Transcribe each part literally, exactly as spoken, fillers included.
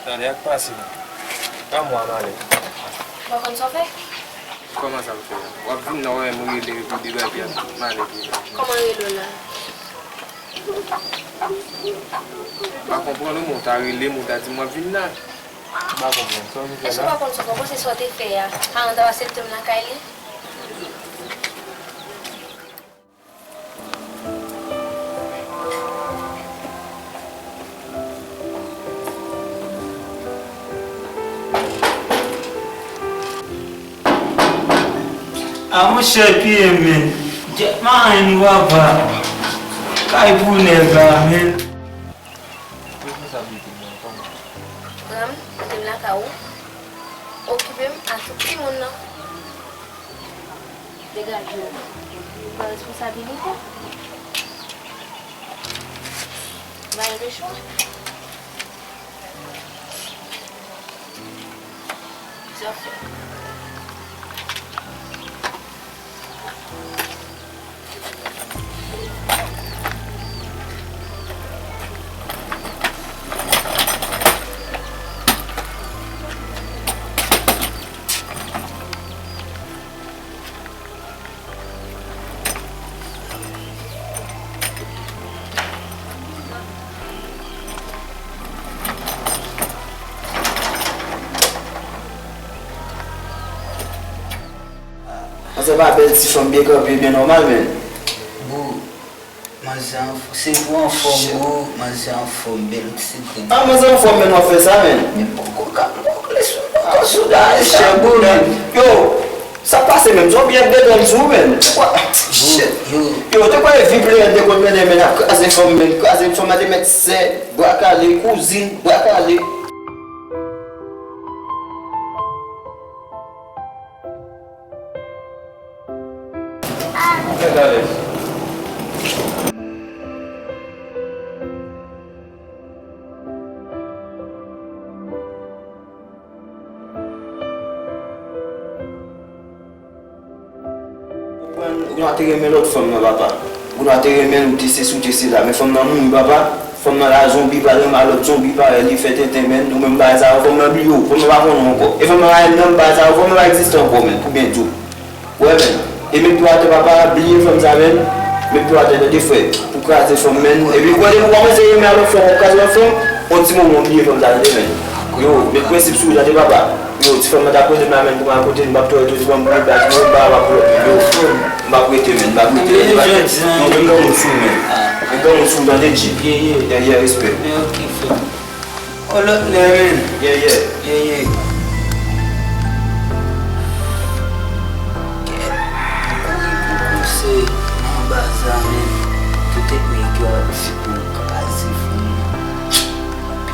Tande, ak pase m. Ban m wè m ale. Ou pa konn sa w fè? Kòman sa m fè? W ap vin nan wè m rele pou debake ak malèt ou la. Kòman rele w la? M pa konprann ou, men w ta rele m, ou ta di m w ap vin la. M pa konprann. Sa w vin fè la? Èske w pa konn sa w fè? Ou panse sa w te fè a, paran ta aksepte m lakay li? A monchè, piye men. Gyèt marenn ou papa. Kay pou nèg la men. Responsabilite mwen, kòman? Pran m, mete m lakay ou. Okipe m ak tout timoun nan. Degaje w. Pran responsabilite. Ba yo de chwa. Zafè. Manzè pa bèl, ti fanm byen kanpe, byen nòmal, men. Bro, manzè an fò-, se pou anfòm, bro, manzè anfòm, bèl ti grenn. Ah, manzè anfòm, men w ap fè sa, men. Men poko ka, poko lese, poko sou da, chè, bro, men. Yo, sa pase menm, zòbyen ap dedan l sou ou menm. Te kwè, shit. Yo, te kwè e vi pleyè te konn mennen, men ap kraze fanm, men kraze fanm nan te mèt sè, bra kale, kouzin, bra kale. Mwen alèz. Konprann, ou genlè te renmen lòt fanm nan, papa. Ou genlè te renmen l, ou te sesi, ou te sela. Men fanm nan mouri, papa. Fanm nan la zonbi, pral renmen lòt zonbi parèy li, fè tenten, men. Ou menm bagay sa yo, fanm nan bliye w, fanm nan pa konnen w ankò. E fanm nan pa renmen nan bagay sa yo, fanm nan pa egziste ankò, men, pou byen di w. Wè, men. E met pye w atè, papa, bliye fanm sa, men. Met pye w atè, tande, frè. Pou kraze fanm, men. Epi, wè, depi w kòmanse renmen lòt fanm, w ap kraze lòt fanm, yon ti moman, w bliye fanm sa, tande, men. Yo, met prensip sou ou, tande, papa. Yo, ti fanm nan t ap kote m la, men, pou m al kote l, m p ap twè tou, ti fanm pou l bat, men, m pa kapab pou lòt, men, yo, m p ap rete, men, m p ap rete, men, m p ap rete. Yo, men, granmoun sou, men. Men, granmoun sou, tande, G. Yeah, yeah, respè. Oh, lòt lè, men. Yeah, yeah. Yeah, yeah. Kèt, m kouri pou konsèy nan baz la, men. Tout nèg yo ap di pou m kraze fanm nan. Pi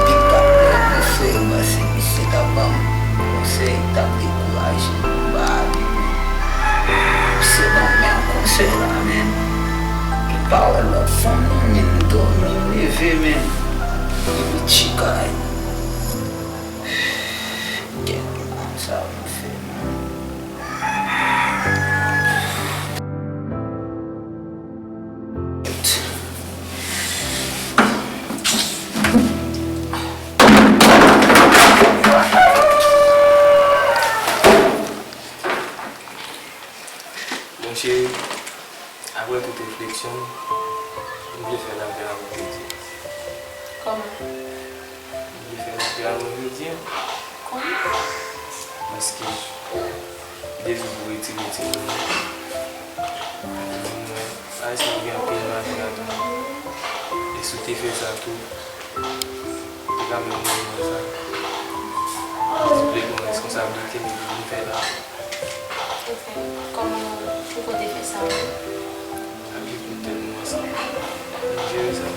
big up lòt mwen, frè, paske misye t ap ban m konsèy, t ap dekouraje m, m pa ale, men. Misye ban m menm konsèy la, men. Li pa wè lòt fanm non, men m dòmi, m leve, men. Epi tchikay. Kèt, men, sa m fè, men. Monchè, apre tout refleksyon m, m vle fè lapè avèk Jodi. Kòman? M vle fè lapè avè w jodi a. Kòman? Paske depi pou retire timoun nan, mwen, bagay sa yo gen anpil malè ladan l. E si w te fè sa tou, ou te ka menm mouri nan sa. Ou te vle gen yon reskonsablite, men ou vin fè la. Kòman, pouki w te fè sa menm? N ap viv pou tèt nou ansanm. Nou jere sa.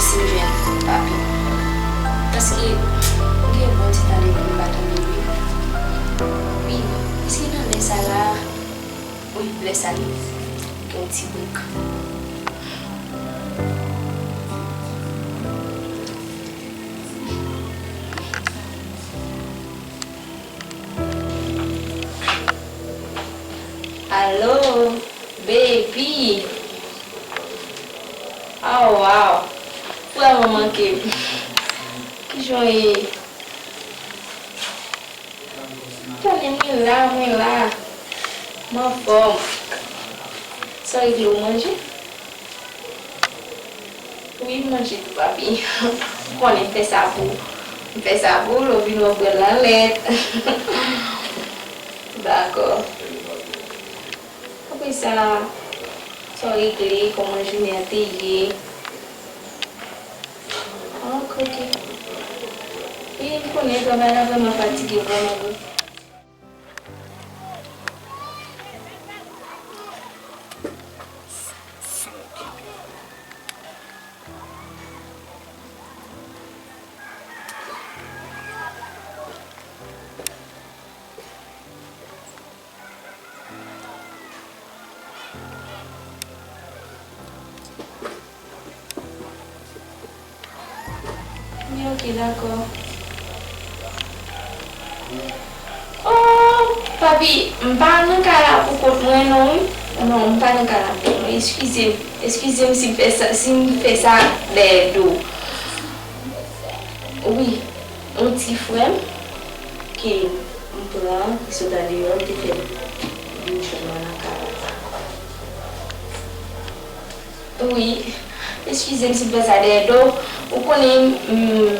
Si m jwenn papi. Paske m gen bon ti tan depi m pa tande li. Wi, èske nan lè sa la, wi, lè sa li gen yon ti brek. Alo, baby. Oh, wow. Vrèman manke m. Kijan w ye? Tande, mwen la, mwen la. M anfòm. Sa w regle, ou manje? Wi, m manje tou, papi. Ou konnen m fè sa pou, m fè sa pou ou, lè w vin wè w pran l nan lèt. Dakò. Apre sa, sa w regle, kòman jounen an te ye? Ah, ok, ok. Wi, m konnen travay la vrèman fatige, vrèman vre. Wi, ok, dakò. Oh, papi, m pa nan kay la pou kont mwen non, wi. Non, m pa nan kay la pou kont mwen. Eskize m, eskize m si m fè sa, si m fè sa dèyè do w. Wi, yon ti frè m ke m pran, ki sot andeyò, m te fè l vin jwenn mwen nan kay la. Wi, eskize m si m fè sa dèyè do w. Ou konnen, m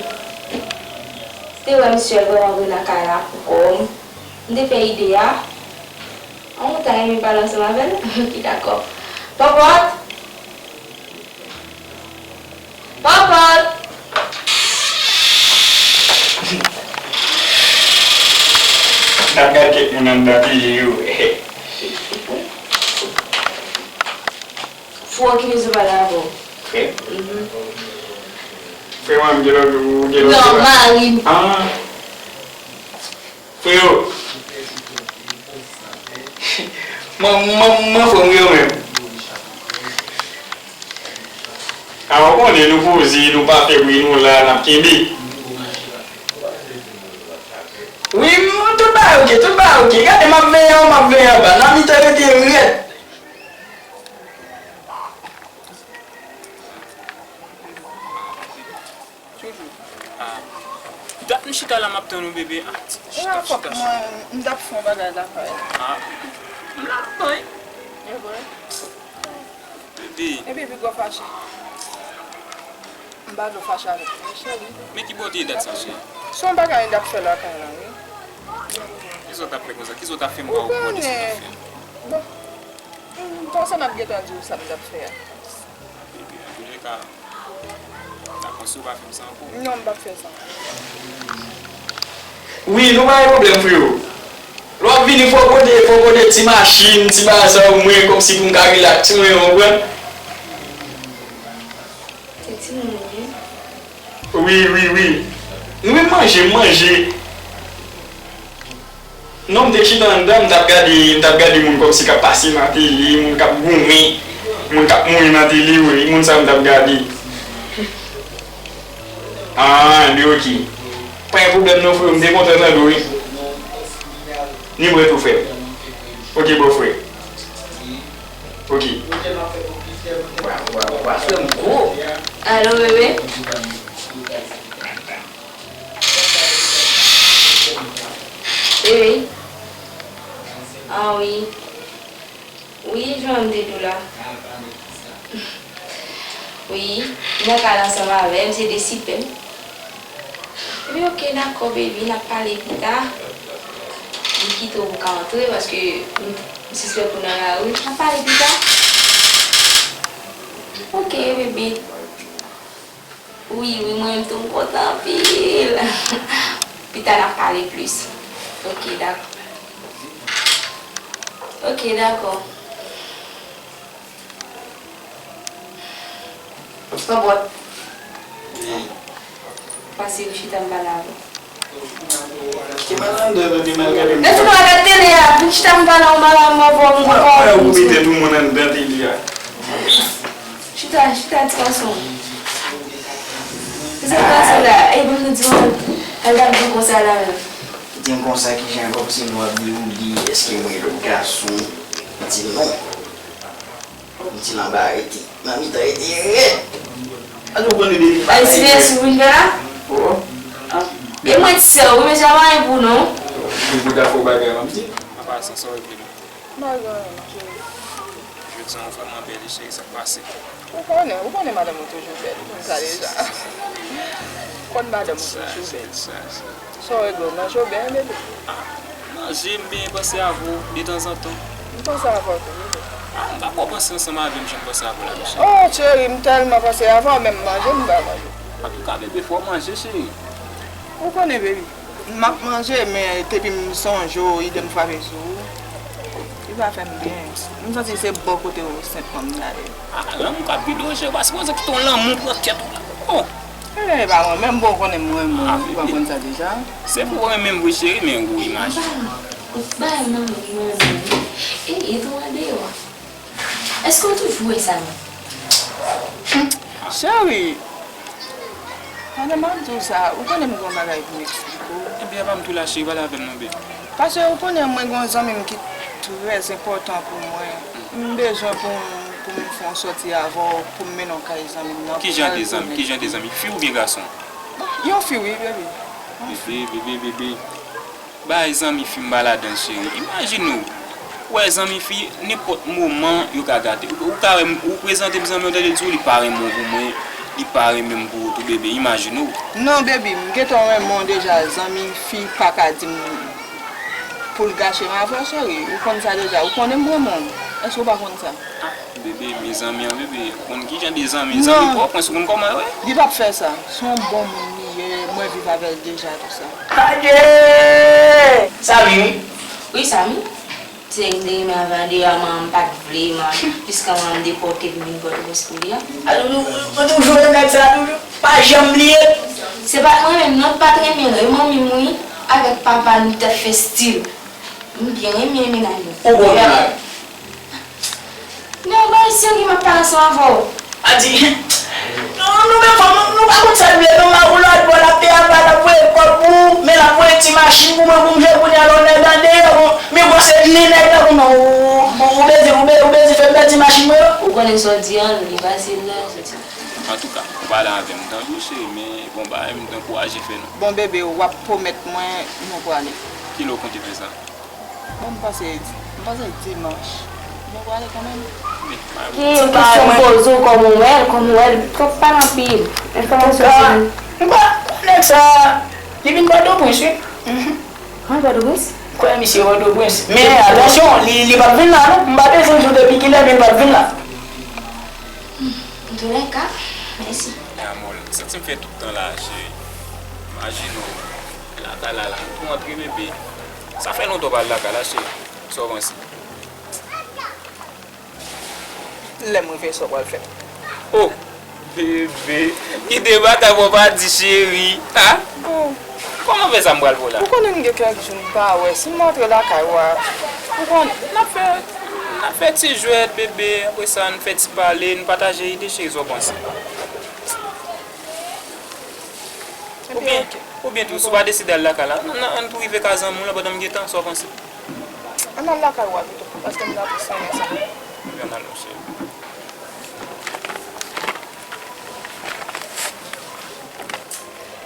te wè m sèl vrèman vre nan kay la pou kò m. M te fè ide a. An, ou ta renmen pale ansanm avè l? Ok, dakò. Pòpòt! Pòpòt! N ap gade kèk moun anndan toujou. Fou an ki bezwen pale avè w. Frè? Mhm. Frè mwen, m gen lòt, ou gen lòt. Non, mari m. Ah. Freo. Mwen, mwen, mwen frè m, freo menm. A, ou konnen nou poze, nou pa fè bri, nou la, n ap kenbe. Wi, m, tout bagay oke, tout bagay oke. Gade, m ap veye anwo, m ap veye anba. Nan mitan rete rèd. Toujou. Ah. Dat m chita la, m ap tann ou, bebe. Ah, ti, chita, chita, chita. Mwen, m t ap fè yon bagay lakay. Ah. M la, wi. E vre? Bebe. Epi, pi gwo fache. M pa vle w fache avèk mwen, cheri. Men ki bò w te ye dat sa, cheri? Se yon bagay m t ap fè lakay la, wi. Kisa w t ap fè konsa? Kisa w t ap fè m pa wè w bò de sa w t ap fè? Bon. M panse m ap gentan di w sa m t ap fè a. Epi, antouleka, m ta panse w pa fè m sa ankò. Non, m p ap fè sa. Wi, nou pa gen pwoblèm, freo. Lè w ap vini, fò w pote, fò w pote ti machin, ti bagay sa yo mwen, kòmsi pou m ka rilaks mwen, w konprann? Se timoun ou ye? Wi, wi, wi. Wi, m manje, m manje. Non, m te chita anndan, m t ap gade, m t ap gade moun kòmsi k ap pase nan tele, moun k ap goumen, moun k ap mouri nan tele, wi, moun sa yo m t ap gade. Ah, enben, ok. Pa gen pwoblèm non, frè, m te kontan tande w, wi. Ni mwen tou, frè. Ok, bò, frè. Ok. Wa, wa, wa, frè m gwo. Alo, bebe? Bebe? Ah, wi. Wi, jan m te di w la. Wi, m nan kay la ansanm avè m, se de sipè m. Wi, ok, dakò, baby, n ap pale pita. M kite w pou w ka antre, paske m, m sispèk ou nan lari. N ap pale pita. Ok, baby. Wi, wi, mwen menm tou, m kontan anpil. Pita n ap pale plis. Ok, dakò. Ok, dakò. Pran bòt. Pase m chita m pale avè w. Kite m al anndan, epi m al gade. Lè fini w al gade tele a, vin chita m pale w, m pale avè w, m pale avè w. Mwen, mwen, ou mete tou moun anndan tele a. Chita, chita, ti gason. Se sa m pase la, e pou m di w, al gade pou konsa la menm. Di m konsa kijan ankò, paske m ap di ou di èske mwen lòt gason. Di non. Yon ti lanba rete. Nan mitan rete rèd. Alo, ou konnen depi bagay. Ay, si mèsi, ou vin fè la? Oh. Ah. E mwen ti sè ou, wi, mesye, a pa anyen pou nou. Li pou ta fè w bagay, manmi. An pasan, sa w regle nou? M pa gen anyen, cheri. Jodi an, ou vrèman bèl, cheri, sa k pase? Ou konnen, ou konnen madanm ou toujou bèl, ou konn sa deja. Ou konn madanm ou toujou bèl. Sa, sa, sa. Sa w regle w manje w benyen, bebe? Ah, manje, m benyen panse avè w detanzantan. M panse avè w tou, bebe. Ah, m pa kwè w panse ansanm avè m jan m panse avè w la, mechè. Oh, cheri, m tèlman panse avè w, menm manje, m pa manje. Antouka, bebe, fò w manje, cheri. Ou konnen, bebe, m ap manje, men depi m sonje w, ide m frape sou ou, li pa fè m byen. M santi se bò kote w senpman m ta ye. Ah, lanmou k ap vide w, cheri, w pa sipoze kite yon lanmou pran tèt ou la. Oh! E pa mwen menm, bon, ou konnen m renmen w, ou pa konn sa deja. Se pou w renmen m vre, cheri, men ou imajine. Bay nan men mwen, mwen. E, e tou andeyò a. Èske w toujou wè Samy? Cheri, pandan m ap di w sa, ou konnen m gen yon bagay pou m eksplike w. Ebyen, apa m tou la, cheri, pale avè m non, baby. Paske ou konnen mwen gen yon zanmi m ki trè enpòtan pou mwen. M bezwen pou m, pou m fè yon sòti avè w, pou m mennen w kay zanmi m nan. Ki jan de zanmi? Ki jan de zanmi? Fi oubyen gason? Yon fi, wi, bebe. Bebe, bebe, bebe. Bay zanmi fi m pa ladan, cheri. Imajine w. Ou wè zanmi fi, nenpòt moman, yo ka gate. Ou, ou ka wè m, ou prezante m zanmi w, tande l di w li pa renmen w pou mwen, li pa renmen m pou ou tou, bebe. Imajine w. Non, baby, m gentan renmen w deja. Zanmi fi pa ka di m pou l gache m avè w, cheri. Ou konn sa deja. Ou konnen m renmen w. Èske w pa konn sa? Ah, bebe, men zanmi an, bebe, ou konn ki jan de zanmi, zanmi pwòp, mwen sou konn kòman yo ye. Li p ap fè sa. Se yon bon moun li ye, mwen viv avè l deja, tou sa. Adje! Samy, wi. Wi, Samy. Se m te renmen avè Andrea, men m pa t vle, men jiska mwen m depòte m vin Pòtoprens kounye a. Alò, nou, nou, nou toujou renmen nèg sa, toujou. Pa janm bliye. Se pa t mwen menm, non, m pa t renmen l. E manmi m, wi, avèk papa, nou t ap fè stil. M byen renmen mennaj mwen. Ou konn la. Men yon bagay serye m ap pale ansanm avè w. A di, nou, nou menm fanm, nou, nou pa konn sa n vle, non, m a yon lòt bò, l ap peye apa, l ap voye kòb pou ou, men l ap voye ti machin pou mwen, pou m jwe, kounye a, lè w nèg andeyò, bon, men bon, se li nèg la, kòman, ou, ou, ou bezwen, ou be-, ou bezwen fè m pèdi machin mwen yo? Ou konnen sa w di an, li fasil la, soti. Antouka, ou pale avè m tanjou, cheri, men bon bagay, m t ankouraje fè non. Bon, bebe, w ap pwomèt mwen nou prale. Kilè w konte fè sa? Bon, m panse, m panse dimanch. Nou prale kanmenm. Ki kesyon m poze w, kòman w wè l, kòman w wè l, twòp pale anpil. Enfòmasyon sou li. M pa, nèg sa, li vin Pòtoprens, wi. Mhm. Mwen Pòtoprens? M kwè misye Pòtoprens. Men, atansyon, li, li p ap vin la, non. M pa bezwen di w depi kilè, men li p ap vin la. Antoulèka, mèsi. Amò, m santi m fè tout tan la, cheri. Imajine w, lakay la, la, pou antre bebe. Sa fè lontan w pa al lakay la, cheri. Sa w panse? Lè m rive, sa w pral fè? Oh, bebe, kite batay pou w pa di cheri, a? Oh. Kòman fè sa m pral pou la? Ou konnen m gen kèk jou m pa wè. Si m antre lakay ou a, ou konnen, n ap fè, n ap fè ti jwèt, bebe. Apre sa, n fè ti pale, n pataje ide, cheri, sa w panse? Oubyen, oubyen tou, si w pa deside al lakay la, ann, ann, ann tou rive kay zanmi w lan pandan m gen tan, sa w panse? Ann al lakay ou a pito, paske m ta plis renmen sa. Ann al, monchè.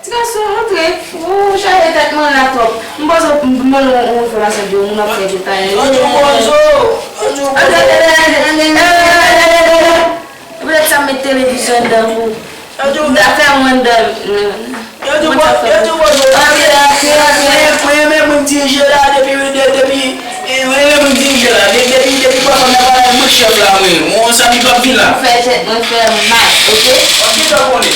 Ti gason, antre. Ou chaje tèt mwen la twòp. M panse w ban nou yon enfòmasyon de yon moun ap fè detay. Antre, antre, antre, antre. Petèt sa m met televizyon anndan pou. Yo di w, m ta fè mwen anndan. Yo di w, yo di w, yo di w, mwen, mwen renmen moun dirije la depi, de-, depi, mwen renmen moun dirije la. De-, depi, depi pafwa m nan pale ak chèf la, mwen, mwen, sa li p ap vin la. Fè tèt mwen fè mal, oke? Ok, sa konnen.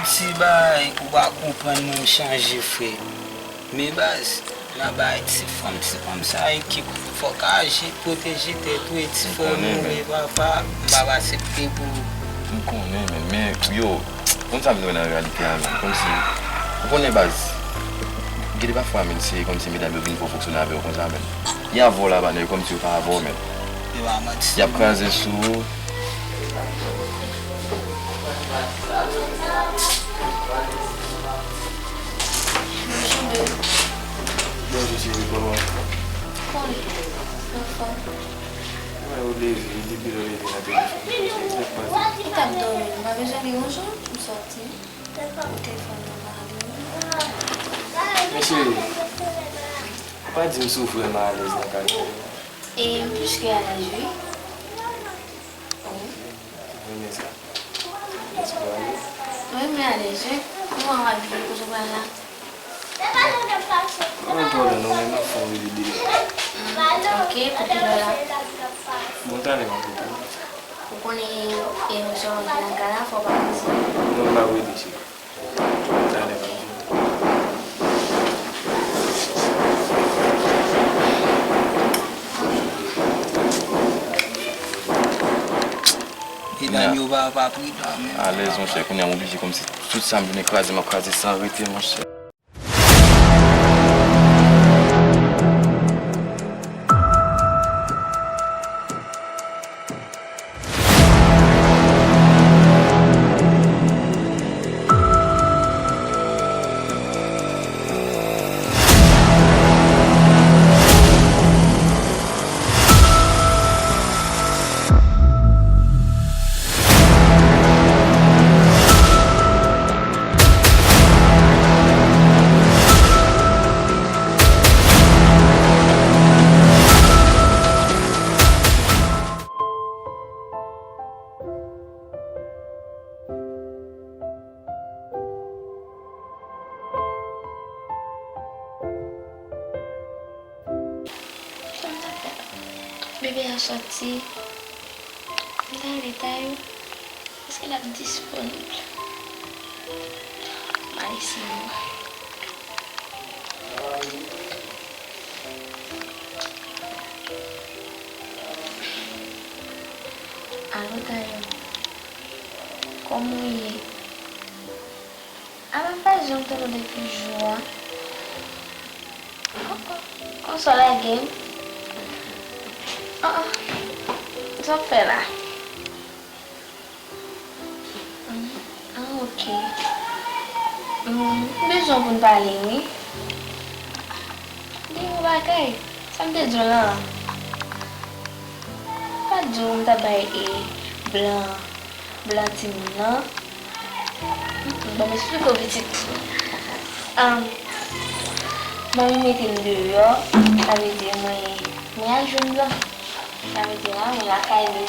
Ti bagay ou pa konprann, mwen m chanje, frè. Men baz, nan bagay ti fanm, ti fanm sa, ekip, fòk aji, pwoteje tèt ou, e ti frè nou, men papa, m p ap aksepte pou ou. M konnen, men, men, yo, konn sa m wè nan reyalite a, men, kòmsi, ou konnen baz, gen de pafwa, men, se kòmsi medam yo vin fè w fonksyone avè w konsa, men. Y avè w laba, nèg, kòmsi yo pa avè w, men. Yo pa manti. Y ap kraze sou ou. Bonjou, bebe. Bonjou, cheri, kòman w ye? Kòman w ye? Anfòm. Mwen, ou leve, depi lè w leve nan telefòn. Sa k pase? Ou t ap dòmi, m pa bezwen li yon jan, m sòti. Ou telefòn nan pa ale. Men cheri, pa di m si w vrèman alèz nan kay la. E m plis ke alèz, wi. Wi. Ou renmen sa? Ti bagay. Mwen renmen alèz, wi. Kouman w abiye, kote w pral la? Mwen pran non, men m ap fè yon vide deyò. Mm, ok, pou kilè la? Bon, talè m ap rete. Ou konnen, e, m sou nan kay la, fò w pa prese. Non, m p ap rete, cheri. Talè m ap vini. Medam yo pa, pa pridan menm. Alèz, monchè, kounye a m oblije kòmsi tout sa m vin kraze, m ap kraze san rete, monchè. Kòman sa fè? Bebe a sòti. M ta renmen ta yo. Èske l ap disponib? M ale siye. Alo, Tayo. Kòman w ye? A, m pa janm tande w depi jou a. Oh, oh. Kòmsi w lage m? Ah, ah. Sa w ap fè la? Mm, ah, ok. Mm, m bezwen w pou n pale, wi. Gen yon bagay. Sa m te di w lan? M pa t di w m t ap bay, e, blan, blan timoun nan? Mm, mm, bon, m esplike w pitit. Ahn, manmi mete m deyò, sa vle di mwen, mwen al jwenn blan. Sa vle di la, mwen lakay li.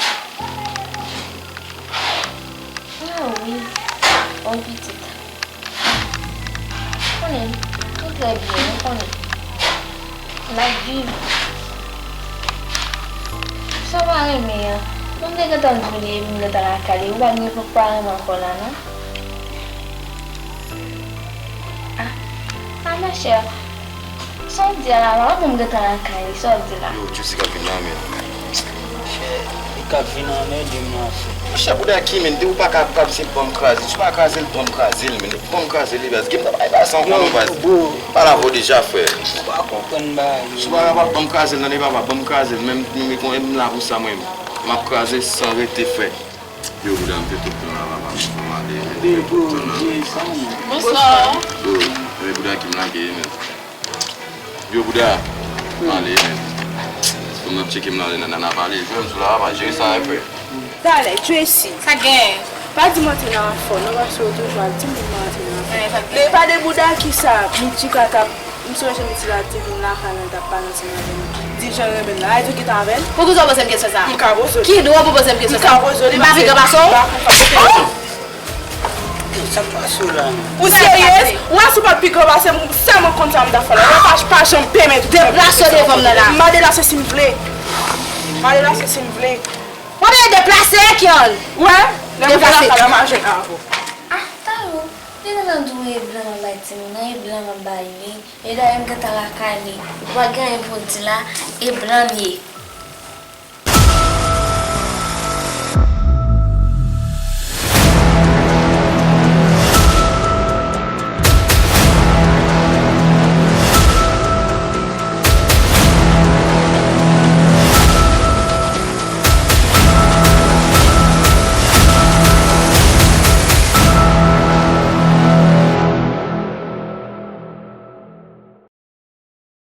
Ah wi, bon pitit. Konnen, nou trè byen, nou konnen. N ap viv. Sa w pa renmen an? Mwen te gentan di w li, epi m gentan lakay li. Ou pa gen pou pa renmen ankò la, non? Ah, ah, machè. Sa w di a la, mwen menm gentan lakay li, sa w di la? Yo, Jessica vin la, men. Monchè, li ka vin anmède m nan fè. Monchè, bouda ki, men, di ou pa ka, ka se banm kraze. Si w pa kraze l, banm kraze l, men. Banm kraze li, baz. Gen m ta bay baz ankò, non, baz. Pale avè w deja, frè. Ou pa konprann bagay yo. Si w pa kapab banm kraze l, nan, li pa banm kraze l, men, men, men, m la pou sa, mwen. M ap kraze san rete, frè. Yo, bouda, m fè tout tan la, papa, m fè m ale, men, m fè tout tan la. Bonswa. Yo, men bouda ki m lage, men. Yo, bouda, m ale, men. Fanm nan ap tcheke m la, nan, nan, nan pale, jwe m sou la, papa, jere sa, frè. Talè, Tracy. Sa gen? Pa di manti nan afè w, non, paske w toujou ap di moun manti nan afè. Men pa de bouda ki sa, Michika t ap M sonje Miti la te vin lakay mwen, l t ap pale ansanm avè m. Di l jan l renmen m nan. A, di w gentan avè l? Poukisa w poze m kesyon sa a? M ka poze w. Ki dwa pou poze m kesyon sa a? M ka poze w li. M pa pi gran pase w? Oh! Sa k pase w la menm? Ou serye? Ou wè si w pa t pi gran pase m, ou sèlman konn sa m t ap fè la. Ou pa, pa janm pèmèt. Deplase w devan m nan la. M pa deplase si m vle. M pa deplase si m vle. W ap deplase, Kian. Wè, lè m vin lakay la, m a jwenn avè w. Ah, Tayo. Li gentan di w e blan an bay timoun nan, e blan an bay li. E dayè m gentan lakay li. Ou pa gen anyen pou w di la, e blan m ye.